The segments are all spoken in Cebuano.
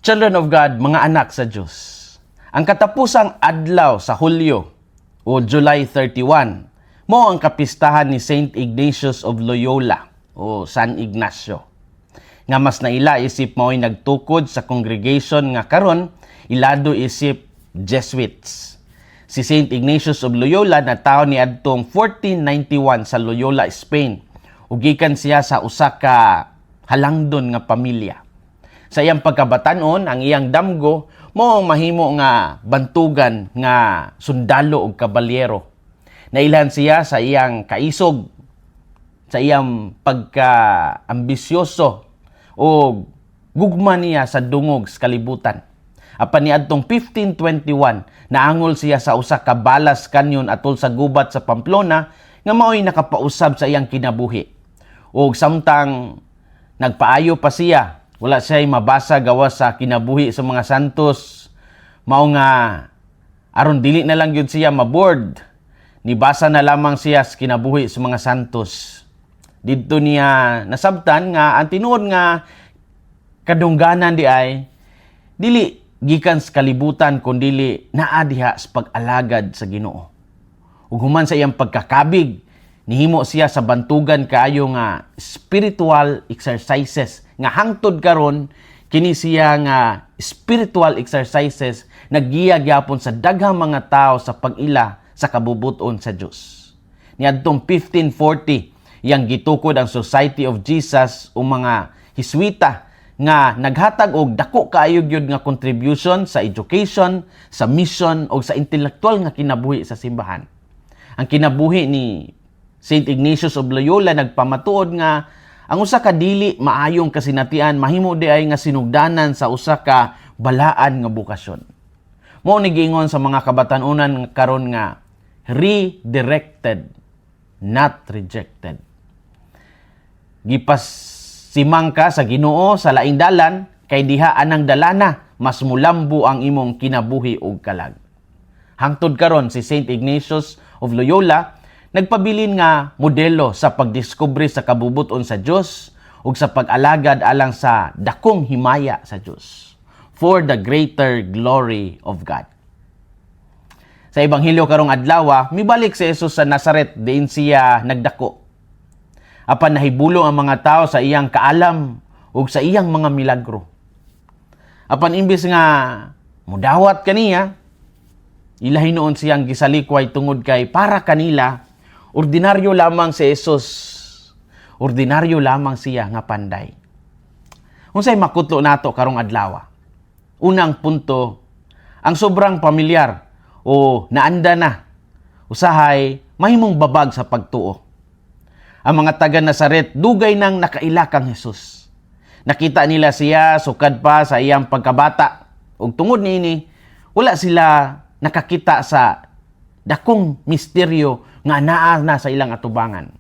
Children of God, mga anak sa Diyos. Ang katapusang adlaw sa Hulyo o July 31, mao ang kapistahan ni Saint Ignatius of Loyola o San Ignacio, nga mas naila isip mao'y nagtukod sa congregation nga karon ilado isip Jesuits. Si Saint Ignatius of Loyola natawo niadtong 1491 sa Loyola, Spain. Ug gikan siya sa usa ka halangdon nga pamilya. Sa iyang pagkabatanon, ang iyang damgo mao ang mahimo nga bantugan nga sundalo ug kabalyero. Nailhan siya sa iyang kaisog, sa iyang pagka-ambisyoso o gugma niya sa dungog sa kalibutan. Apan niadtong 1521, naangol siya sa usa ka balas kanyon atol sa gubat sa Pamplona nga mao'y nakapausab sa iyang kinabuhi. Ug samtang nagpaayo pa siya, wala siya mabasa gawas sa kinabuhi sa mga santos, mao nga aron dili na lang gyud siya mabored, nibasa na lamang siya sa kinabuhi sa mga santos. Didto niya nasabtan nga ang tinuod nga kadungganan diay dili gikan sa kalibutan kundili naa diha sa pag-alagad sa Ginoo. Ug human sa iyang pagkakabig, nihimo siya sa bantugan kaayo nga spiritual exercises nga hangtod karon kini siya nga spiritual exercises naggiya gyapon sa daghang mga tao sa pag-ila sa kabubuton sa Dios. Niadtong 1540, iyang gitukod ang Society of Jesus o mga Hiswita nga naghatag og dako kaayo gyud nga contribution sa education, sa mission o sa intelektual nga kinabuhi sa simbahan. Ang kinabuhi ni Saint Ignatius of Loyola nagpamatuod nga ang usa ka dili maayong kasinatian mahimo diay nga sinugdanan sa usa ka balaan nga bokasyon. Mao ni giingon sa mga kabatan-unan karon nga redirected, not rejected. Gipasimang ka sa Ginoo sa laing dalan kay diha anang dalana mas mulambo ang imong kinabuhi ug kalag. Hangtod karon, si Saint Ignatius of Loyola nagpabilin nga modelo sa pagdiskubre sa kabubuton sa Dios ug sa pag-alagad alang sa dakong himaya sa Dios, for the greater glory of God. Sa Ebanghelyo karong adlaw, mibalik si Jesus sa Nazaret diin siya nagdako. Apan nahibulong ang mga tao sa iyang kaalam ug sa iyang mga milagro. Apan imbes nga mudawat kaniya, ila hinuon siyang gisalikway tungod kay para kanila ordinaryo lamang si Jesus. Ordinaryo lamang siya nga panday. Unsay makutlo nato karong adlaw? Unang punto, ang sobrang pamilyar o naanda na usahay mahimong babag sa pagtuo. Ang mga taga Nazaret dugay nang nakaila kang Jesus. Nakita nila siya sukad pa sa iyang pagkabata. Ug tungod niini, wala sila nakakita sa dakong misteryo nga naa na sa ilang atubangan.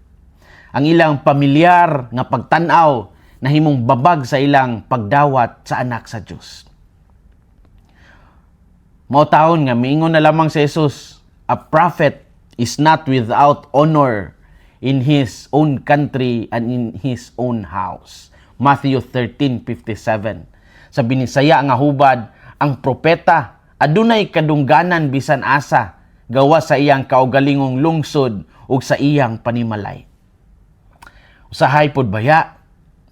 Ang ilang pamilyar nga pagtan-aw nahimong babag sa ilang pagdawat sa anak sa Dios. Mao taon nga miingon na lamang si Jesus, "A prophet is not without honor in his own country and in his own house." Matthew 13:57. Sa Binisaya nga hubad, ang propeta adunay kadungganan bisan asa gawas sa iyang kaugalingong lungsod ug sa iyang panimalay. Usahay pod baya,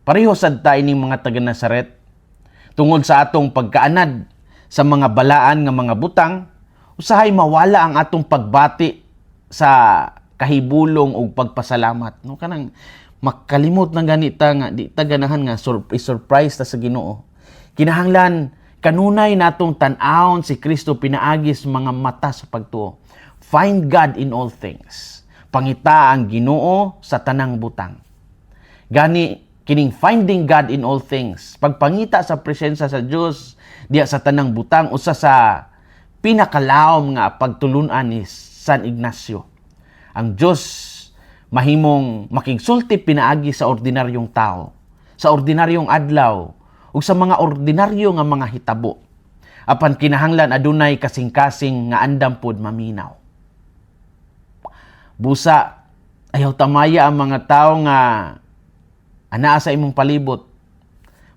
pareho sad ta ining mga taga Nazaret tungod sa atong pagkaanad sa mga balaan nga mga butang, usahay mawala ang atong pagbati sa kahibulong ug pagpasalamat. No, kanang makalimot na ganita nga di ta ganahan nga surprise ta sa Ginoo. Kinahanglan kanunay natong tan-awon si Kristo pinaagi sa mga mata sa pagtuo. Find God in all things. Pangita ang Ginoo sa tanang butang. Gani kining finding God in all things, pagpangita sa presensya sa Dios diya sa tanang butang, usa sa pinakalawom nga pagtulunan ni San Ignacio. Ang Dios mahimong makigsulti pinaagi sa ordinaryong tao, sa ordinaryong adlaw ug sa mga ordinaryo nga mga hitabo. Apan kinahanglan adunay kasing-kasing nga andam pod maminaw. Busa ayaw tamaya ang mga tao nga anaa sa imong palibot.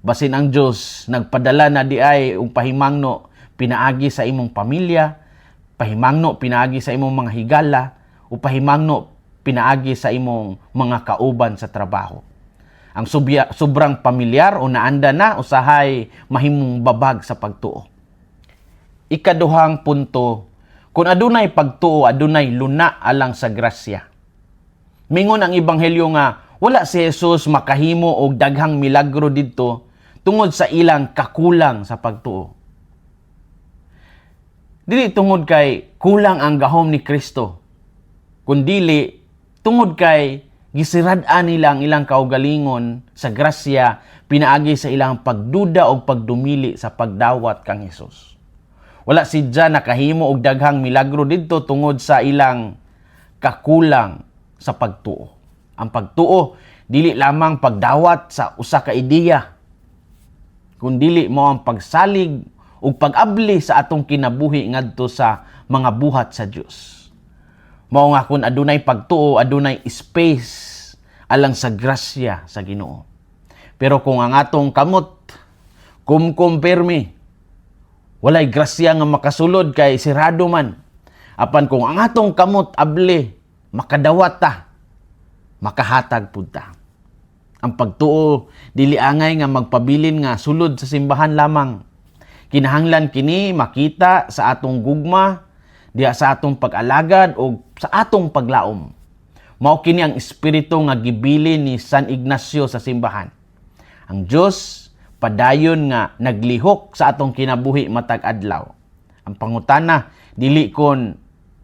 Basin ang Dios nagpadala na diay og pahimangno pinaagi sa imong pamilya, pahimangno pinaagi sa imong mga higala, o pahimangno pinaagi sa imong mga kauban sa trabaho. Ang sobrang pamilyar o naanda na usahay mahimong babag sa pagtuo. Ikaduhang punto, kung adunay pagtuo, adunay luna alang sa grasya. Mingon ang ebanghelyo nga wala si Jesus makahimo og daghang milagro didto tungod sa ilang kakulang sa pagtuo. Dili tungod kay kulang ang gahom ni Kristo, kundili tungod kay gisirad-an nila ang ilang kaugalingon sa grasya pinaagi sa ilang pagduda o pagdumili sa pagdawat kang Hesus. Wala siya nakahimo og daghang milagro didto tungod sa ilang kakulang sa pagtuo. Ang pagtuo dili lamang pagdawat sa usa ka ideya, kundili mao ang pagsalig ug pag-abli sa atong kinabuhi ngadto sa mga buhat sa Dios. Mao nga kung adunay pagtuo, adunay space alang sa grasya sa Ginoo. Pero kung ang atong kamot kumkum pirmi, walay grasya nga makasulod kay sirado man. Apan kung ang atong kamot abli, makadawat ta, makahatag pud ta. Ang pagtuo dili angay nga magpabilin nga sulod sa simbahan lamang. Kinahanglan kini makita sa atong gugma, diha sa atong pag-alagad o sa atong paglaom. Mao kini ang espiritu nga gibilin ni San Ignacio sa simbahan. Ang Dios padayon nga naglihok sa atong kinabuhi matag adlaw. Ang pangutana dili kon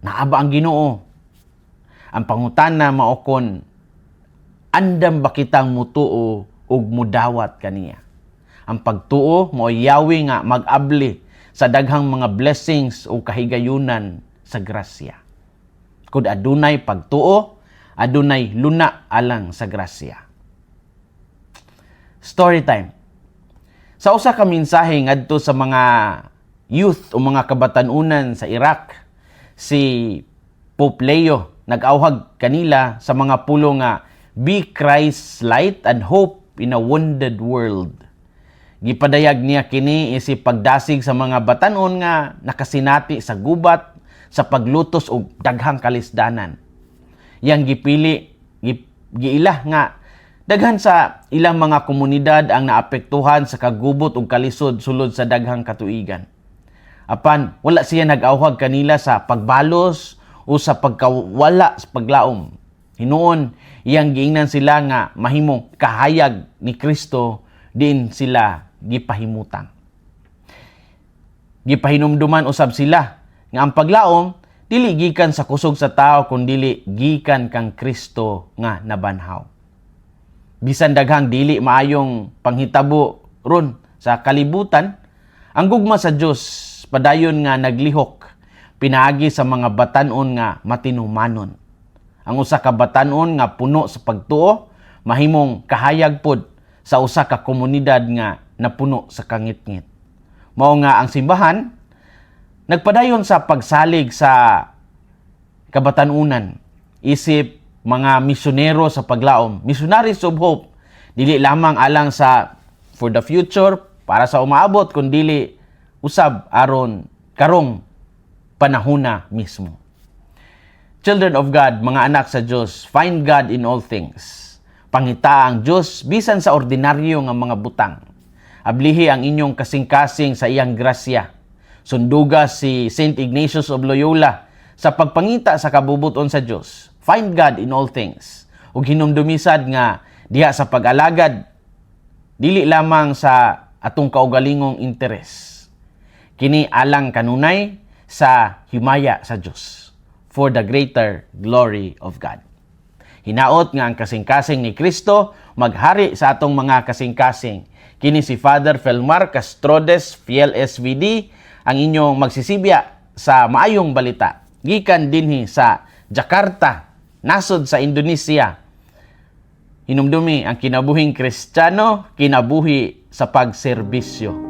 naa ba ang Ginoo. Ang pangutana mao kon andam ba kitang mutuo ug mudawat kaniya. Ang pagtuo mao yawi nga mag-abli sa daghang mga blessings o kahigayunan sa grasya. Kung adunay pagtuo, adunay luna alang sa grasya. Story time. Sa usa ka mensahe ngadto sa mga youth o mga kabatanunan sa Iraq, si Pope Leo nag-awhag kanila sa mga pulong nga "Be Christ's light and hope in a wounded world." Gipadayag niya kini isip pagdasig sa mga batanon nga nakasinati sa gubat sa paglutos og daghang kalisdanan. Yang gipili giila nga daghan sa ilang mga komunidad ang naapektuhan sa kagubot ug kalisod sulod sa daghang katuigan. Apan wala siya nag-awhag kanila sa pagbalos o sa pagkawala sa paglaom. Hinuon, iyang giingnan sila nga mahimong kahayag ni Kristo diin sila gipahimutang. Gipahinumduman usab sila nga ang paglaom dili gikan sa kusog sa tao, kundili gikan kang Kristo nga nabanhaw. Bisan daghang dili maayong panghitabo ron sa kalibutan, ang gugma sa Dios padayon nga naglihok pinaagi sa mga batanon nga matinumanon. Ang usa ka batanon nga puno sa pagtuo mahimong kahayag pod sa usa ka komunidad nga napuno sa kangitngit. Mao nga ang simbahan nagpadayon sa pagsalig sa kabatanunan isip mga misyonero sa paglaom, missionaries of hope, dili lamang alang sa for the future, para sa umaabot, kundili usab aron karong panahona mismo. Children of God, mga anak sa Dios, find God in all things. Pangita ang Dios bisan sa ordinaryo nga mga butang. Ablihi ang inyong kasing-kasing sa iyang grasya. Sunduga si Saint Ignatius of Loyola sa pagpangita sa kabubuton sa Dios. Find God in all things. Ug hinumdumisad nga diha sa pag-alagad dili lamang sa atong kaugalingong interes. Kini alang kanunay sa himaya sa Dios, for the greater glory of God. Hinaot nga ang kasing-kasing ni Kristo maghari sa atong mga kasing-kasing. Kini si Father Felmar Castrodes, Fiel SVD, ang inyong magsisibya sa maayong balita. Gikan dinhi sa Jakarta, nasod sa Indonesia. Hinumdumi ang kinabuhing Kristiyano, kinabuhi sa pagserbisyo.